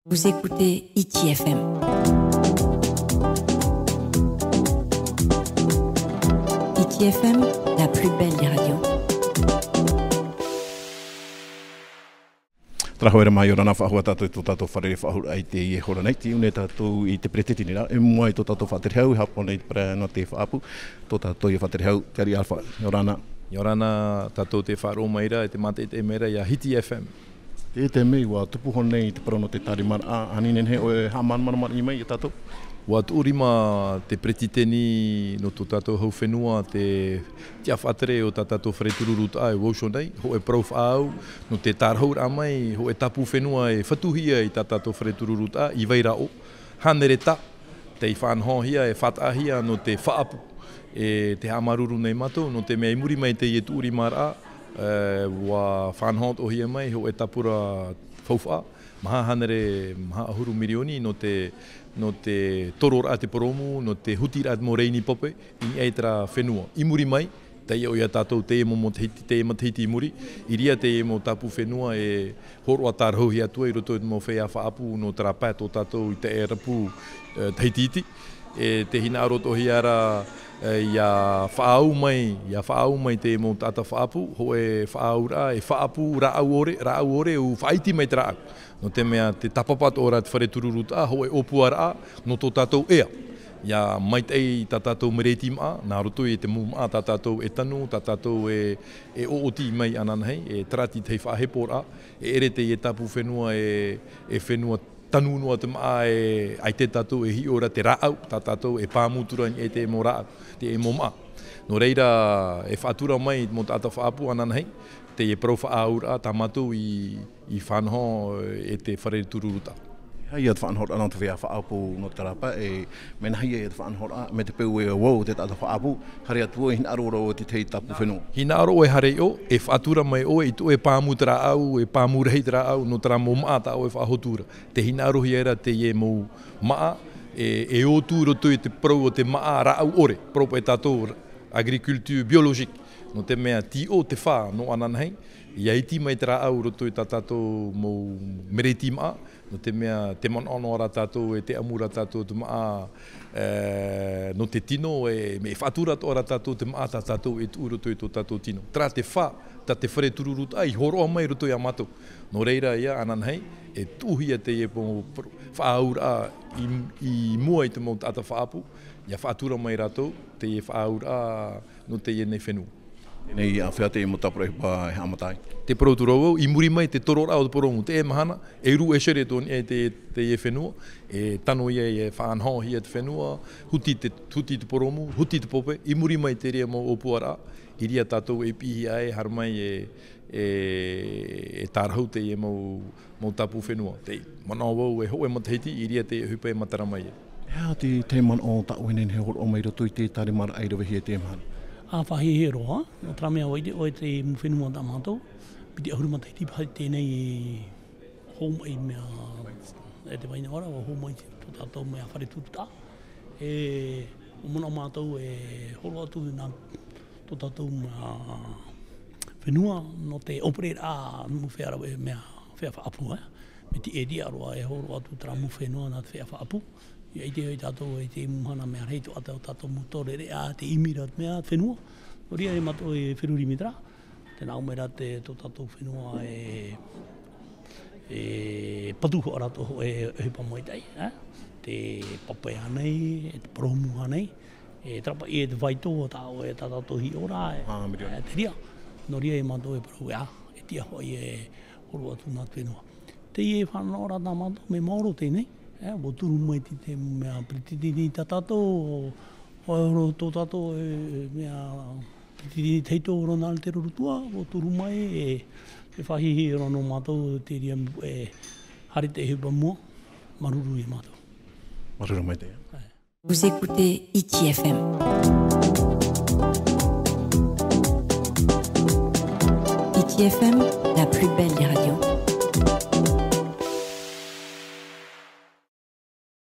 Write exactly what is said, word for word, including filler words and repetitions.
Vous écoutez Hiti F M. Hiti F M, la plus belle des radios. Tarahu era mai, ʻia ora na faʻahou tātou i tō tātou fare faʻahou i teie hora nei, tei ʻō nei tātou i te peretiteni ra, e mua i tō tātou faʻaterehau, e haʻapaʻo nei te parau nō te faʻaʻapu, tō tātou ia faʻaterehau, Tiari Alpha, ʻia ora na. ʻIa ora na tātou tē faʻaroʻo mai ra, e tē mātaʻitaʻi mai ra, ia Hiti F M. Tē, tē mea, ʻua tupu hoʻi nei te parau nō te tārimaraʻa, ā, ʻaita nei, ʻoe e haʻamāramarama mai ia tātou. ʻUa tuʻu rima te peretiteni nō tō tātou hau fenua, te tiʻa faʻatere o tā tātou fare tururutaʻa i Vaushon nei, hōʻē parau faʻaau, nō te tārahu ra mai, hōʻē tāpū fenua e fatuhia i tā tātou fare tururutaʻa, i Vairaʻo, hānere taʻa, tei faʻanahohia, e faʻataʻahia nō te faʻaʻapu. E tē haʻamāuruuru nei mātou, nō te mea i muri mai teie tuʻurimaraʻa, e, ʻua faʻanaho atoʻahia mai, hōʻē tāpura faufaʻa, maha hānere, maha ʻahuru mirioni, nō te, nō te tororaʻa te purōmu, nō te hutiraʻa te mau rēni pape, i niʻa i terā fenua. I muri mai, tei ʻō ia tātou, teie mau matahiti, teie matahiti i muri, i reira teie mau tāpū fenua e hōroʻa tārahuhia atu ai i roto i te mau feiā faʻaʻapu nō terā pae tō tātou i te ʻērapu, e, Tahiti iti. E tē hinaʻaro atoʻahia ra, e, ʻia faʻaau mai, ʻia faʻaau mai te mau taʻata faʻaʻapu, hōʻē faʻaauraʻa, e faʻaʻapu rāʻau ʻore, rāʻau ʻore, ʻua faʻaiti mai te rāʻau. Nō te mea, tē tāpapa atoʻa ra te fare tururutaʻa, hōʻē ʻōpuaraʻa, nō tō tātou ea. ʻIa maitaʻi tā tātou mereti māʻa, nā roto i te mau māʻa tā tātou e tanu, tā tātou e, e ʻoʻoti mai ananahi, e terā te tahi faʻaheporaʻa, e ʻere teie tāpū fenua e, e fenua tanu noa te māʻa e, ʻaita tātou e hiʻo ra te rāʻau, tā tātou e pāmu atu ra i niʻa i te mau rāʻau, te mau māʻa. Nō reira, e faʻatura mai mau taʻata faʻaʻapu ananahi, teie parau faʻaauraʻa tā mātou i, i faʻanaho e te fare tururutaʻa. Hea ia te faʻanahoraʻa nō te feiā faʻaʻapu nō terā pae, e mea nāhea ia te faʻanahoraʻa, mai te peu e ʻau te taʻata faʻaʻapu, haere atu ʻoe, hinaʻaro ra ʻoe i te tahi tāpū fenua. Hinaʻaro ʻoe e haere i ʻō, e faʻatura mai ʻoe i te ʻoe pāmu te rāʻau, e pāmu rahi te rāʻau, nō terā mau māʻa tā ʻoe e faʻahotu ra. Tē hinaʻarohia ra teie mau māʻa, e, e ʻō atu i roto i te parau o te māʻa rāʻau ʻore, parau paʻi tātou agriculture biologique. Nō te mea, tei ʻō te fā nō ananahi, ʻia iti mai te rāʻau i roto i tā tātou mau mereti māʻa, nō te mea, tē manaʻo noa ra tātou, e tē ʻamu ra tātou te māʻa, e, nō te tino, e, mea faʻatura atoʻa ra tātou te māʻa tā tātou e tuʻu i roto i tō tātou tino. Terā te fā, tā te fare tururutaʻa i hōroʻa mai i roto ia mātou. Nō reira ïa, ananahi, e tuʻuhia teie mau faʻaauraʻa i, i mua i te mau taʻata faʻaʻapu, ʻia faʻatura mai rātou, teie faʻaauraʻa nō teie nei fenua. Nei, āfea te mau tāpura ʻohipa e haʻamata ai? Tē parau atu ra vau, i muri mai te tororaʻa o te purōmu, teie mahana, e rū e sere tō niʻa i te, teie fenua, e tano ïa, e faʻanahohia te fenua, huti te, huti te purōmu, huti te pape, i muri mai te reira mau ʻōpuaraʻa, i reira tātou e piʻihia ai, haere mai e, e, e tārahu teie mau, mau tāpū fenua. Tē manaʻo vau e hōʻē matahiti, i reira te ʻohipa e matara mai ai. E aha te, te manaʻo tā ʻoe e nehenehe e hōroʻa mai i roto i te tārimaraʻa i ravehia i teie mahana? ʻA faʻahiahia roa, nō terā mea ʻua ʻite ʻoe te mau fenua tā mātou, piti ʻahuru matahiti paha i teie nei hōmai mea, e te vai noa ra, ʻua hōmai tō tātou mea fare tururutaʻa. E, ʻua manaʻo mātou e hōroʻa atu nā tō tātou mea fenua, nō te ʻōpereraʻa, mau feiā rave, mea feiā faʻaʻapu, e. Mai te ʻēria roa e hōroʻa atu terā mau fenua nā te feiā faʻaʻapu. ʻIa ʻite hoʻi tātou i te mau mahana mea rahi atoʻa tā tātou mau tōrereʻa, te ʻimi ra mea fenua. Nō reira e mātou e feruri mai terā. Tē nā ʻō mai ra te, tō tātou fenua e, e patu hoʻi ra tō hōʻē ʻohipa maitaʻi, e? Te pape ānei, e te purōmu ānei, e terā paʻi e te vaitō tā ʻoe, tā tātou hiʻo ra, e, Ā, mirioni. E, te reira. Nō reira e mātou e parau ē, e tiʻa hoʻi e hōroʻa atu nā te fenua. Teie faʻanahoraʻa tā mātou, mea maoro teie nei, e, ʻua turu mai te, te mea peretiteni tā tātou, ʻua hōroʻa tō tātou, e, mea peretiteni tahito Ronald Te Rorutua, ʻua turu mai, e, e faʻahiahia roa nō mātou te reira, e, haere te ʻohipa i mua, māuruuru ia mātou. Māuruuru maitaʻi. E. Vous écoutez Hiti F M. Hiti F M, la plus belle des